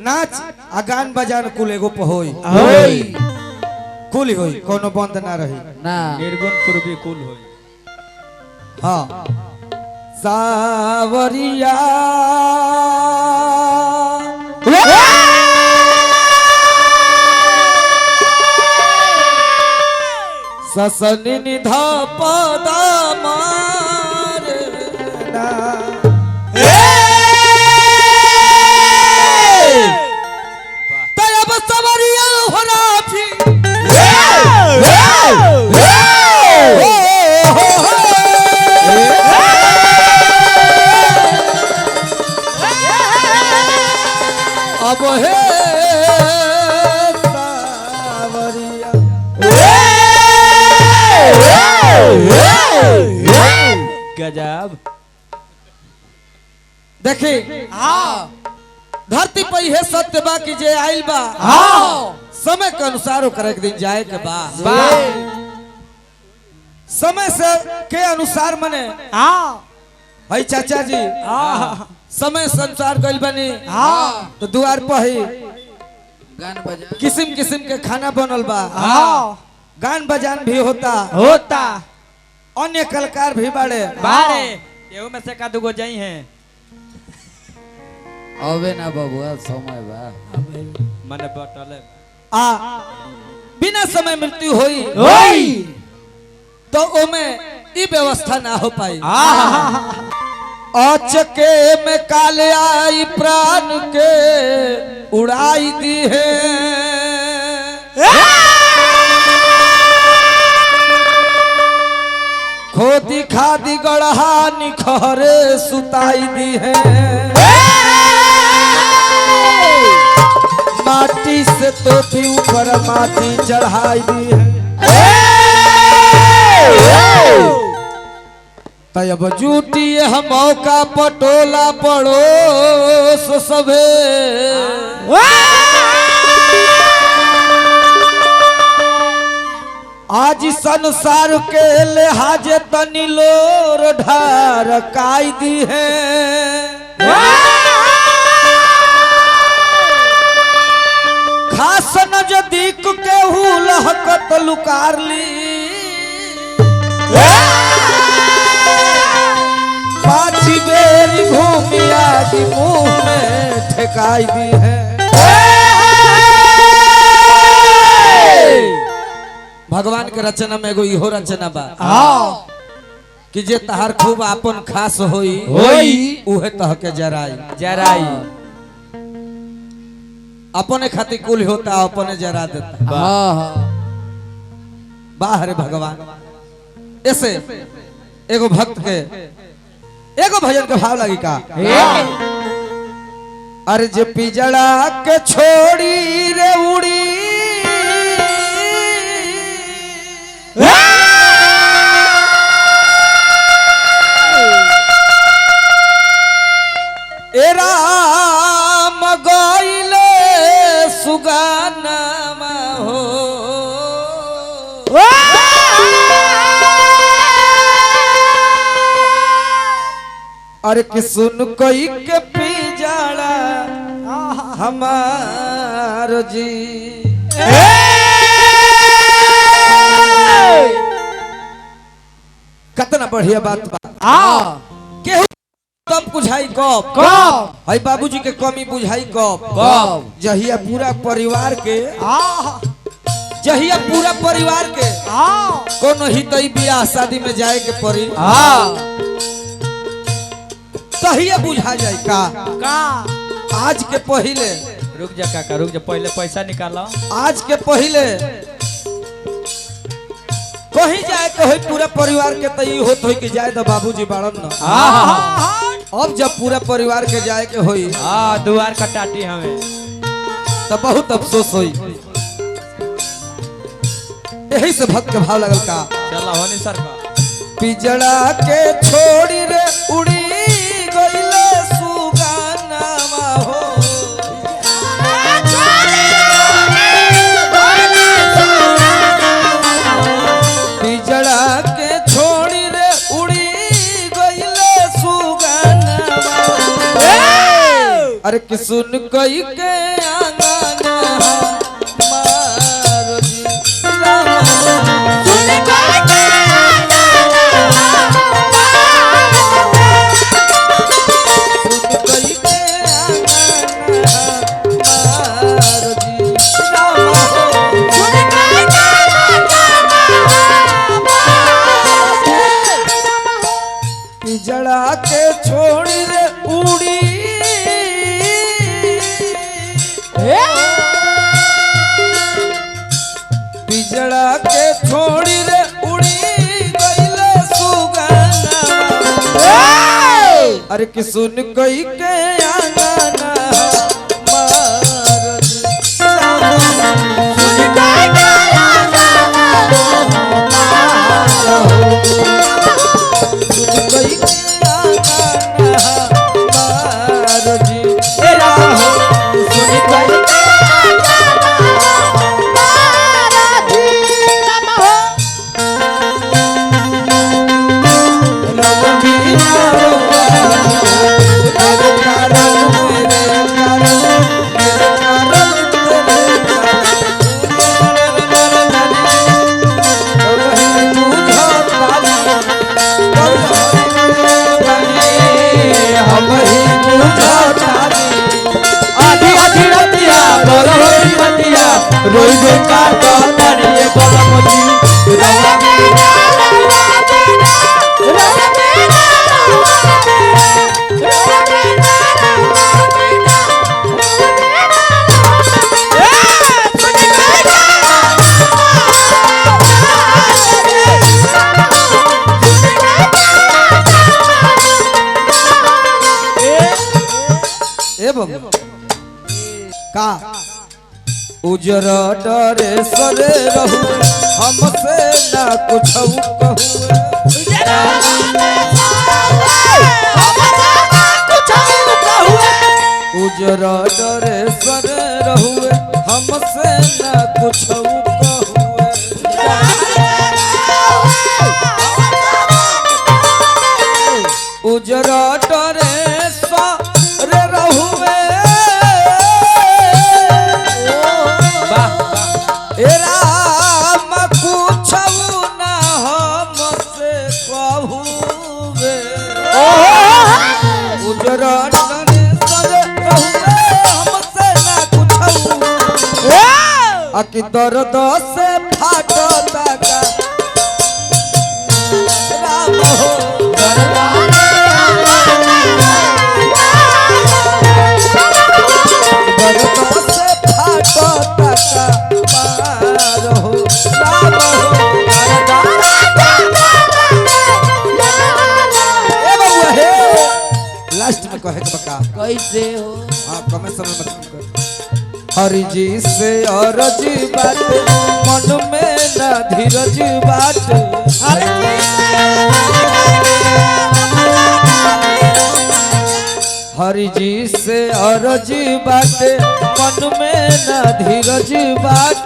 नाच आ गान बजान कुल एगो पे होई। होई। कुल होई, कोनो बंद ना रही। ना। निर्गुण पूर्वी कुल होई। हाँ। सावरिया ससन निधा पदा मारना। तब सवरिया हो राफी। अब हे सावरिया। गजब। देखी धरती पर यह सत्य बा कि जे आइल बा समय के अनुसार ओकरा एक दिन जाए के बा। समय से के अनुसार मने हई चाचा जी समय से अनुसार गइल बनी तो द्वार पर ही गान बजा किस्म किस्म के खाना बनल बा, गान बजान भी होता होता, अन्य कलाकार भी बाड़े बाड़े। एहू में से का दुगो जाई हैं। अबे ना बबुआ समय बा मने बटले आ बिना समय मृत्यु होई होई तो ओमे ई व्यवस्था ना हो पाई। अचके में काले आई प्राण के उड़ाई दी है। खोदी खादी गढ़ा निखरे सुताई दी है। माटी से तो भी ऊपर माटी चढ़ाई दी है। तब जूटी हम मौका पटोला पड़ोस सभे। आज संसार के लिहाजे तनी लोर ढार काई दी है। खास नजदीक के लहकत लुकार ली। पांच बेर घूमिया की मुंह में ठेकाई दी है। भगवान के रचना में एगो इहो रचना बा कि जे तहार खूब आपन खास होई होई उहे तह के जराई जराई। अपने खातिर कुल होता अपने जरा देता। बाहर भगवान। ऐसे एगो भक्त के एगो भजन के भाव लगी का। अरे जे पिजड़ा के छोड़ी रे उड़ी ए राम गइले सुगानामा हो। अरे कि सुन कोई के पिजड़ा हमार जी। कितना बढ़िया बात बा। केहू तब बुझाई कब कब हई बाबूजी के कमी बुझाई कब कब जहिया पूरा परिवार के जहिया पूरा परिवार के कोनो हितई बियाह शादी में जाए के पड़ी तहिया बुझा जाए का। आज के पहले रुक जा काका रुक जा, पहले पैसा निकालो। आज के पहले कहीं जाए के होई पूरा परिवार के तो ई होत होई कि जाए तो बाबूजी बाड़न न। अब जब पूरा परिवार के जाए के होई दुआर कटाटी हमें तो बहुत अफसोस होई। यही से भक्त के भाव लगल का। चला होनी सर का पिजड़ा के छोड़ी रे उड़ी गइले सुगानावा हो। पिजड़ा के छोड़ी रे उड़ी गइले सुगानावा। अरे कि सुन कई के आंगना मारो जी राम सुन कोई के सुन कई के आंगना मारो जी राम सुन कोई के पिजड़ा के छोड़ी रे उड़ी पिजड़ा के छोड़ी रे उड़ी गईले सुगाना अरे कि सुन कई के आंगना मार जी राम। सुन कोई के सुन कई के आंगना मार जी राम। सुन कई के आधी आधी रतिया बोल होई मतिया रोई रोई काटो तारी बोल मोजी रवा ए बाबू का उजर डरे सरे रहू हमसे ना कुछ कहू उजर डरे सरे रहू हमसे ना कुछ कहू उजर डरे सरे रहुए वाह ए राम कुछौ ना हमसे कहूवे उजर डरे सरे रहुए हमसे ना कुछौ आ कि दर्द से फाटता का राम हो दर्द से फाटता का पार हो राम हो ए बबुआ हे लास्ट में कहे के बका कैसे हो हाँ कमे समय में काम कर हरि जी से अरज बात मन में ना धीरज बात हरि जी से अरज बात मन में ना धीरज बात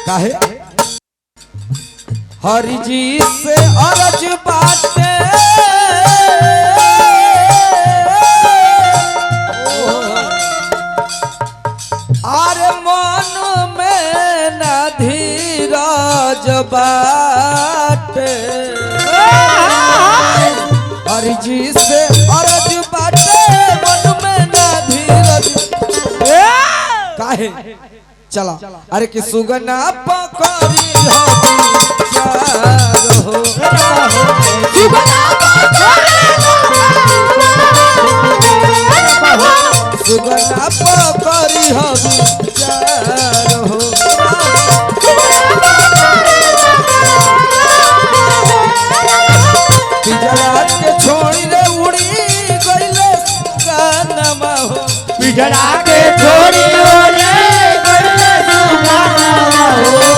काहे हरि जी से अरज बाटे आरे मन में ना धीरज बाटे हरि जी से अरज बाटे मन में ना धीरज काहे चला अरे कि सुगना पकड़ी हो विचार हो सुगना पकड़ी हो विचार हो पिजरा के छोड़ी रे उड़ी गईले सुगनमा हो पिजड़ा के छोड़ी ओरे गईले सुगाना हो।